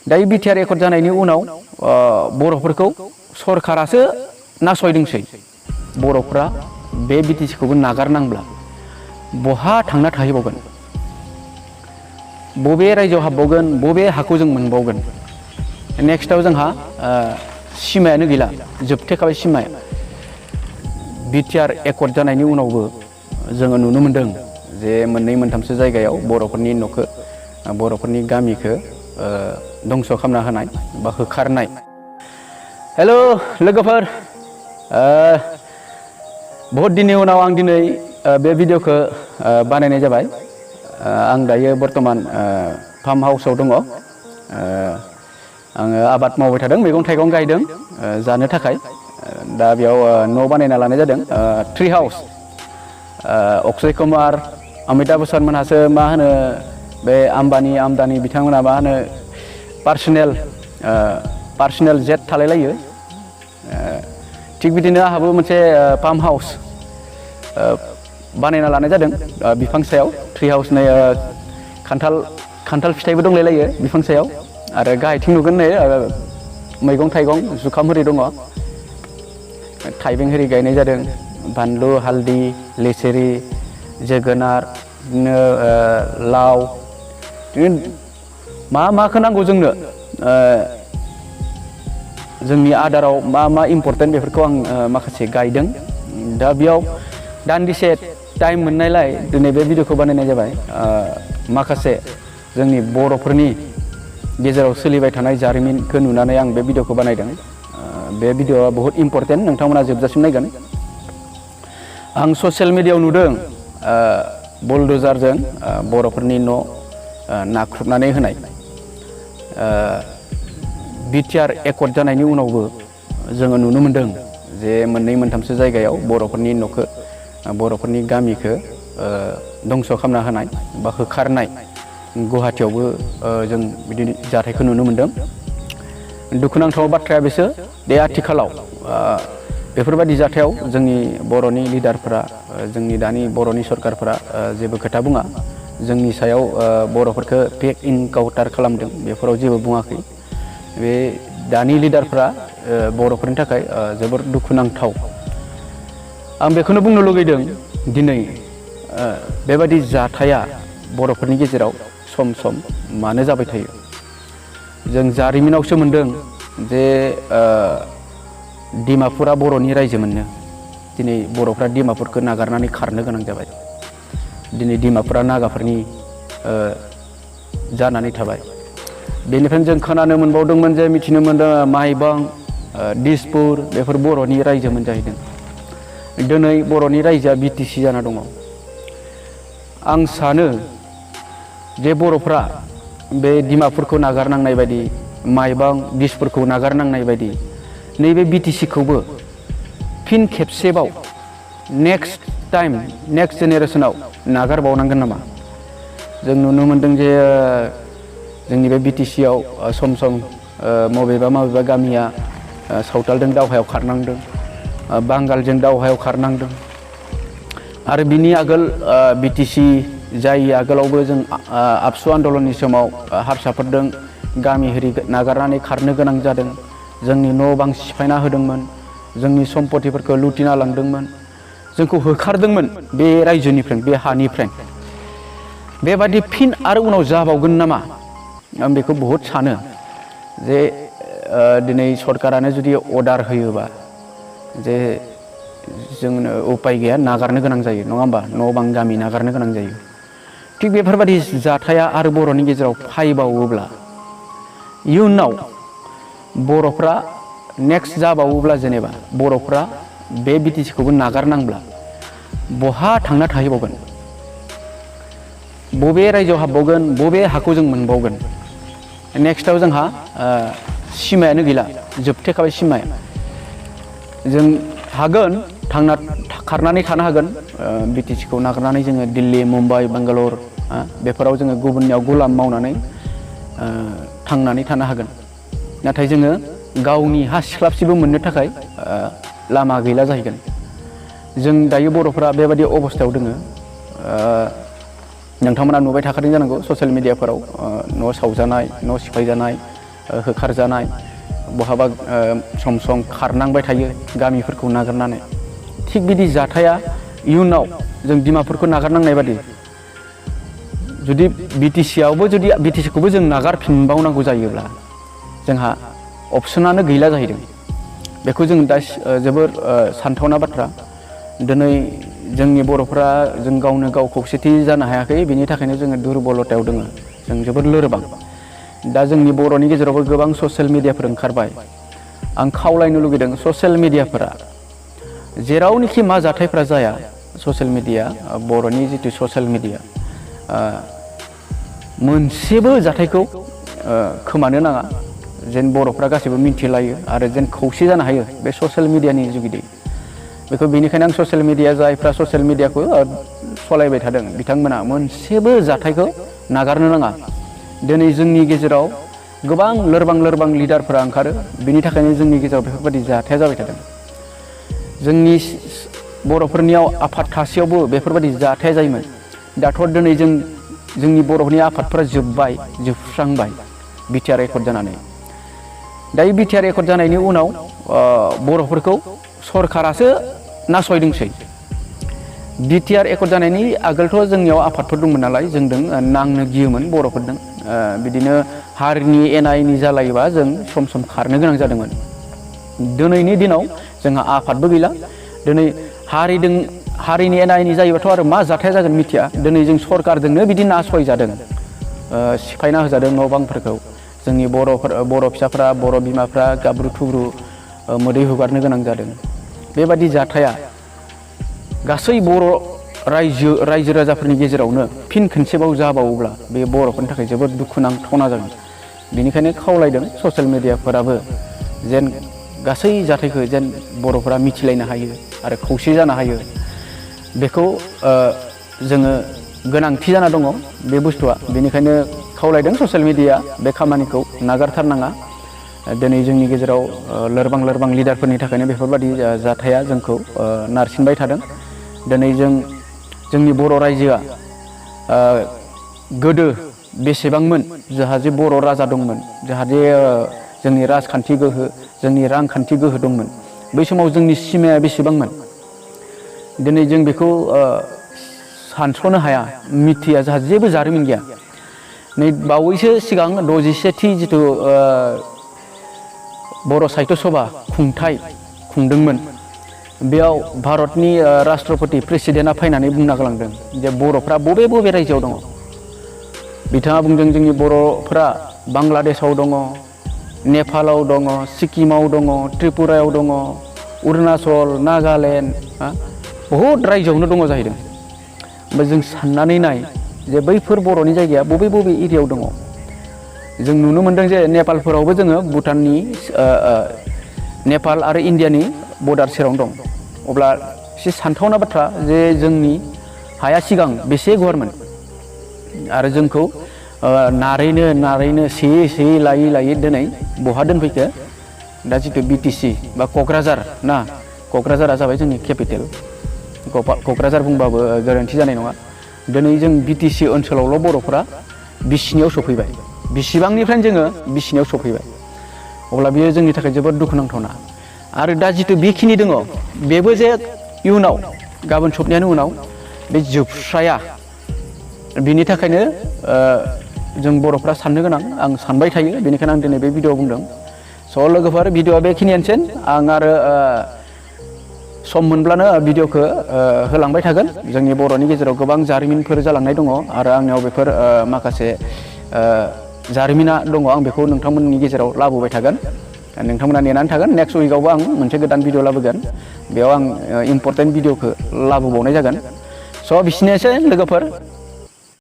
दायो BTR accord जानायनि उनाव बर'फोरखौ सरकारासो नासयदोंसै बर'फ्रा बे बिटिसिखौबो नागारनांब्ला बहा थांना थाहैबावगोन बबे रायजोआव हाबबावगोन बबे हाखौ जों मोनबावगोन नेक्स्टआव जोंहा सिमायानो गैला जोबथेखाबाय सिमाया बिटिआर एकर्ड जानायनि उनावबो जोङो नुनो मोनदों जे मोननै मोनथामसो जायगायाव बर'फोरनि न'खौ बर'फोरनि गामिखौ दंस' खालामना होनाय बा होखारनाय हेल' लोगोफोर बहुत दिननि उनाव आं दिनै बे भिडिअखौ बानायनाय जाबाय आं दायो बर्तमान फार्म हाउसाव दङ आङो आबाद मावबाय थादों मैगं थाइगं गायदों जानो थाखाय दा बेयाव न' बानायना लानाय जादों ट्री हाउस अक्षय कुमार अमिताभ बच्चन मोनहासो मा होनो बे आमदानि बिथांमोना मा होनो पार्सनेल जेट थालायलायो थिग बिदिनो आंहाबो मोनसे फार्म हाउस बानायना लानाय जादों बिफां सायाव ट्री हाउस नै खान्थाल फिथाइबो दंलायलायो बिफां सायाव आरो गाहायथिं नुगोन नै मैगं थाइगं जुखाम होरि दङ थाइबें होरि गायनाय जादों बानलु हालदै लेसेरि जोगोनार बिदिनो लाव माखौ नांगौ जोंनो जोंनि आदाराव मा इम्पर्टेन्ट बेफोरखौ आं माखासे गायदों दा बेयाव दान्दिसे टाइम मोननायलाय दिनै बे भिडिअखौ बानायनाय जाबाय माखासे जोंनि बर'फोरनि गेजेराव सोलिबाय थानाय जारिमिनखौ नुनानै आं बे भिडिअखौ बानायदों बे भिडिअआ बहुत इम्पर्टेन्ट नोंथांमोना जोबजासिम नायगोन आं ससियेल मिडियायाव नुदों बुलडोजारजों बर'फोरनि न' नाख्रुबनानै होनाय बिटिआर एकर्ड जानायनि उनावबो जोङो नुनो मोनदों जे मोननै मोनथामसो जायगायाव बर'फोरनि न'खौ बर'फोरनि गामिखौ दंस' खालामना होनाय बा होखारनाय गुवाहाटियावबो जों बिदि जाथायखौ नुनो मोनदों दुखुनांथाव बाथ्राया बेसो बे आथिखालाव बेफोरबायदि जाथायाव जोंनि बर'नि लिडारफोरा जोंनि दानि बर'नि सरकारफोरा जेबो खोथा बुङा जोंनि सायाव बर'फोरखौ फेक इनकाउन्टार खालामदों बेफोराव जेबो बुङाखै बे दानि लिडारफ्रा बर'फोरनि थाखाय जोबोर दुखुनांथाव आं बेखौनो बुंनो लुगैदों दिनै बेबायदि जाथाया बर'फोरनि गेजेराव सम सम मानो जाबाय थायो जों जारिमिनावसो मोनदों जे डिमापुरा बर'नि रायजोमोननो दिनै बर'फ्रा डिमापुरखौ नागारनानै खारनो गोनां जाबाय दिनै डिमापुरा नागाफोरनि जानानै थाबाय बेनिफ्रायनो जों खोनानो मोनबावदोंमोन जे मिथिनो मोनदों माइबां दिसपुर बेफोर बर'नि रायजोमोन जाहैदों दिनै बर'नि रायजोआ बिटिसि जाना दङ आं सानो जे बर'फ्रा बे डिमापुरखौ नागारनांनाय बायदि माइबां दिसपुरखौ नागारनांनाय बायदि नैबे बिटिसिखौबो फिन खेबसेबाव नेक्स्ट जेनेरेसनाव नागारबावनांगोन नामा जों नुनो मोनदों जे जोंनि बे बिटिसियाव सम सम मबेबा गामिया सावथालजों दावहायाव खारनांदों बांगालजों दावहायाव खारनांदों आरो बिनि आगोल बिटिसि जाय आगोलावबो जों आबसु आन्दलननि समाव हारसाफोरजों गामि हिरि नागारनानै खारनो गोनां जादों जोंनि न' बां सिफायना होदोंमोन जोंनि सम्पतिफोरखौ लुटिना लांदोंमोन जोंखौ होखारदोंमोन बे रायजोनिफ्राय बे हानिफ्राय बेबादि फिन आरो उनाव जाबावगोन नामा आं बेखौ बहुद सानो जे दिनै सरकारानो जुदि अर्डार होयोबा जे जोंनो उपाय गैया नागारनो गोनां जायो नङा होमबा न' बां गामि नागारनो गोनां जायो थिग बेफोरबायदि जाथाया आरो बर'नि गेजेराव फैबावोब्ला इयुनाव बर'फ्रा नेक्स्ट जाबावोब्ला जेनेबा बर'फ्रा बे बिटिसिखौबो नागारनांब्ला बहा थांना थाहैबावगोन बबे रायजोआव हाबबावगोन बबे हाखौ जों मोनबावगोन नेक्स्टआव जोंहा सिमायानो गैला जोबथेखाबाय सिमाया जों हागोन खारनानै थानो हागोन बिटिसिखौ नागारनानै जोङो दिल्ली मुम्बाइ बेंगालर बेफोराव जोङो गुबुननियाव गुलाम मावनानै थांनानै थानो हागोन नाथाय जोङो गावनि हा सिख्लाबसेबो मोननो थाखाय लामा गैला जाहैगोन जों दायो बर'फोरा बेबायदि अबस्थायाव दोङो नोंथांमोना नुबाय थाखादों जानांगौ ससियेल मिडियाफोराव न' सावजानाय न' सिफायजानाय होखारजानाय, बहाबा सम सम खारनांबाय थायो गामिफोरखौ नागारनानै। थिग बिदि जाथाया इयुनाव जों डिमापुरखौ नागारनांनाय बादि जुदि बिटिसिखौबो जों नागारफिनबावनांगौ जायोब्ला जोंहा अपसनानो गैला जाहैदों। बेखौ जों दा जोबोर सानथावना बाथ्रा। दिनै जोंनि बर'फ्रा जों गावनो गाव खौसेथि जानो हायाखै, बेनि थाखायनो जोङो दुरबलतायाव दङ, जों जोबोर लोरबां। दा जोंनि बर'नि गेजेरावबो गोबां ससियेल मिडियाफोर ओंखारबाय। आं खावलायनो लुगैदों ससियेल मिडियाफोरा जेरावनोखि मा जाथायफ्रा जाया, ससियेल मिडिया बर'नि जिथु ससियेल मिडिया मोनसेबो जाथायखौ खोमानो नाङा, जेन बर'फ्रा गासैबो मिथिलायो आरो जेन खौसे जानो हायो बे ससियेल मिडियानि जुगिदि। बेखौ बेनिखायनो आं ससियेल मिडिया जायफ्रा ससियेल मिडियाखौ सालायबाय थादों बिथांमोना मोनसेबो जाथायखौ नागारनो नाङा। दिनै जोंनि गेजेराव गोबां लोरबां लोरबां लिडारफोरा ओंखारो, बिनि थाखायनो जोंनि गेजेराव बेफोरबायदि जाथाया जाबाय थादों। जोंनि बर'फोरनियाव आफाद थासेयावबो बेफोरबायदि जाथाया जायोमोन। दाथ' दिनै जोंनि बर'नि आफादफोरा जोबस्रांबाय बिटिआर एकर्ड जानानै। दायो बिटिआर एकर्ड जानायनि उनाव बर'फोरखौ सरकारासो नासयदोंसै। बिटिआर एकर्ड जानायनि आगोलथ' जोंनियाव आफादफोर दंमोन नालाय, जोंजों नांनो गियोमोन बर'फोरजों। बिदिनो हारिनि एना एनि जालायोबा जों सम सम खारनो गोनां जादोंमोन। दिनैनि दिनाव जोंहा आफादबो गैला। दिनै हारिनि एना एनि जायोबाथ' आरो मा जाथाया जागोन मिथिया। दिनै जों सरकारजोंनो बिदि नासयजादों, सिफायना होजादों न' बांफोरखौ। जोंनि बर' फिसाफ्रा, बर' बिमाफ्रा गाब्रु थुब्रु मोदै हुगारनो गोनां जादों। बेबादि जाथाया गासै बर' रायजो राजाफोरनि गेजेरावनो फिन खनसेबाव जाबावोब्ला बे बर'फोरनि थाखाय जोबोद दुखुनांथावना जागोन। बेनिखायनो खावलायदों ससियेल मिडियाफोराबो जेन गासै जाथायखौ जेन बर'फोरा मिथिलायनो हायो आरो खौसे जानो हायो। बेखौ जोङो गोनांथि जाना दङ बे बुस्थुआ। बेनिखायनो खावलायदों ससियेल मिडिया बे खामानिखौ नागारथारनाङा। दिनै जोंनि गेजेराव लोरबां लोरबां लिडारफोरनि थाखायनो बेफोरबायदि जाथाया जोंखौ नारसिनबाय थादों। दिनै जोंनि बर' रायजोआ गोदो बेसेबांमोन, जोंहा जे बर' राजा दंमोन, जोंहा जे जोंनि राजखान्थि गोहो, जोंनि रांखान्थि गोहो दंमोन, बै समाव जोंनि सिमाया बेसेबांमोन दिनै जों बेखौ सानस'नो हाया, मिथिया, जोंहा जेबो जारिमिन गैया। नै बावैसो सिगां 67थि जिथु बर' साहित्य सभा खुंथाय खुंदोंमोन, बेयाव भारतनि राष्ट्रपति प्रेसिडेन्टआ फैनानै बुंना गालांदों जे बर'फ्रा बबे बबे रायजोआव दङ। बिथाङा बुंदों जोंनि बर'फ्रा बांलादेशआव दङ, नेपालाव दङ, सिक्किमाव दङ, त्रिपुरायाव दङ, अरुणाचल, नागालेण्ड, बहुद रायजोआवनो दङ जाहैदों। ओमफ्राय जों साननानै नाय जे बैफोर बर'नि जायगाया बबे बबे एरियायाव दङ। जों नुनो मोनदों जे नेपालफोरावबो जोङो भुटाननि नेपाल आरो इण्डियानि बर्डार सेरावनो दं। अब्ला एसे सानथावना बाथ्रा जे जोंनि हाया सिगां बेसे गुवारमोन आरो जोंखौ नारैनो सेयै सेयै लायै लायै दिनै बहा दोनफैखो, दा जिथु बिटिसि बा क'क्राझार ना, क'क्राझारा जाबाय जोंनि केपिटेल। क'क्राझार बुंबाबो गोरोन्थि जानाय नङा। दिनै जों बिटिसि ओनसोलावल' बर'फ्रा बिसिनियाव सफैबाय, बिसिबांनिफ्रायनो जोङो बिसिनियाव सफैबाय। अब्ला बियो जोंनि थाखाय जोबोद दुखुनांथावना। आरो दा जिथु बेखिनि दङ बेबो जे इयुनाव गाबोन सप्ताहनि उनाव बे जोबस्राया, बिनि थाखायनो जों बर'फ्रा साननो गोनां। आं सानबाय थायो, बेनिखायनो आं दिनै बे भिडिअ'आव बुंदों। स' लोगोफोर, भिडिअ'आ बेखिनियानोसै। आं आरो सम मोनब्लानो भिडिअ'खौ होलांबाय थागोन। जोंनि बर'नि गेजेराव गोबां जारिमिनफोर जालांनाय दङ आरो आंनियाव बेफोर माखासे जारिमिना दङ। आं बेखौ नोंथांमोननि गेजेराव लाबोबाय थागोन। नोंथांमोना नेनानै थागोन। नेक्स्ट उइकआवबो आं मोनसे गोदान भिडिअ' लाबोगोन। बेयाव आं इम्परटेन्ट भिडिअ'खौ लाबोबावनाय जागोन। स' बिसिनियासै लोगोफोर।